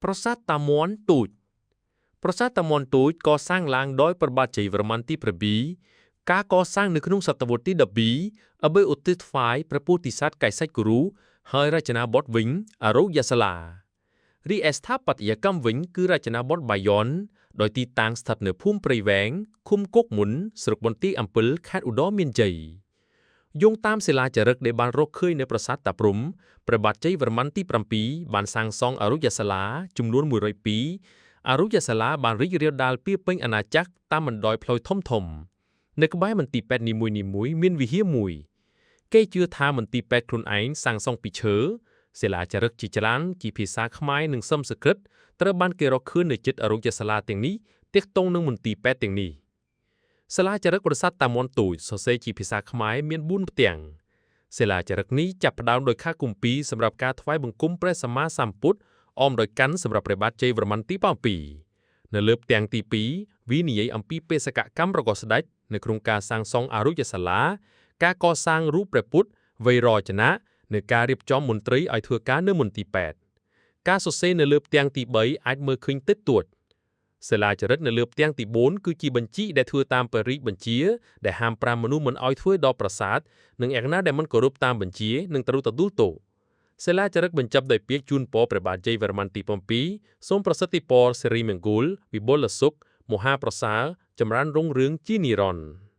ប្រាសាទតាមាន់ទូចប្រាសាទតាមាន់ទូចកសាងឡើងដោយព្រះបាទជ័យវរ្ម័នទី7ការកសាងនៅក្នុងសតវត្សទី12ដើម្បីឧទ្ទិសថ្វាយព្រះពោធិសត្វកេសិគរុហើយរចនាបថវិញអរុយសាលារីឯស្ថាបត្យកម្មវិញគឺរចនាបថបាយ័នដោយទីតាំងស្ថិតនៅភូមិព្រៃវែងឃុំគោកមុនស្រុកបន្ទាយអំពិលខេត្តឧត្តរមានជ័យយោងតាមសិលាចារឹកដែលបានរកឃើញនៅប្រាសាទតាព្រហ្មព្រះបាទជ័យវរ្ម័នទី7បានសាងសង់អរុយសាលាចំនួន102អរុយសាលាបានរីករាលដាលពាសពេញអាណាចក្រតាមបណ្ដោយផ្លូវធំធំនៅក្បែរមន្ទីរពេទ្យនីមួយៗមានវិហារមួយគេជឿថាមន្ទីរពេទ្យខ្លួនឯងសាងសង់ពីឈើសិលាចារឹកជាច្រើនជាភាសាខ្មែរនិងសំស្ក្រឹតត្រូវបានគេរកឃើញនៅជិតអរុយសាលាទាំងនេះទាក់ទងនឹងមន្ទីរពេទ្យទាំងនេះសិលាចារឹកប្រាសាទតាមាន់ទូចសរសេរជាភាសាខ្មែរមាន4ផ្ទាំងសិលាចារឹកនេះចាប់ផ្ដើមដោយខាគម្ពីរសម្រាប់ការថ្វាយបង្គំព្រះសម្មាសម្ពុទ្ធអមដោយកាន់សម្រាប់ព្រះបាទជ័យវរ្ម័នទី7នៅលើផ្ទាំងទី2វានិយាយអំពីបេសកកម្មរបស់ស្ដេចនៅក្នុងការសាងសង់អរុយសាលាការកសាងរូបព្រះពុទ្ធវៃរចនៈនិងការរៀបចំមន្ត្រីឲ្យធ្វើការនៅមន្ទីរពេទ្យការសរសេរនៅលើផ្ទាំងទី3អាចមើលឃើញតិចតួចសិលាចារឹកនៅលើផ្ទាំងទី4គឺជាបញ្ជីដែលធ្វើតាមព្រះរាជបញ្ជាដែលហាមប្រាមមនុស្សមិនឲ្យធ្វើដល់ប្រាសាទនិងឯណាដែលមិនគោរពតាមបញ្ជានឹងត្រូវទទួលទោសសិលាចារឹកបញ្ចប់ដោយពាក្យជូនពរព្រះបាទជ័យវរ្ម័នទី7សូមប្រសិទ្ធិពរសិរីមង្គលវិបុលសុខមហាប្រសើរចម្រើនរុងរឿងជានិរន្តរ៍។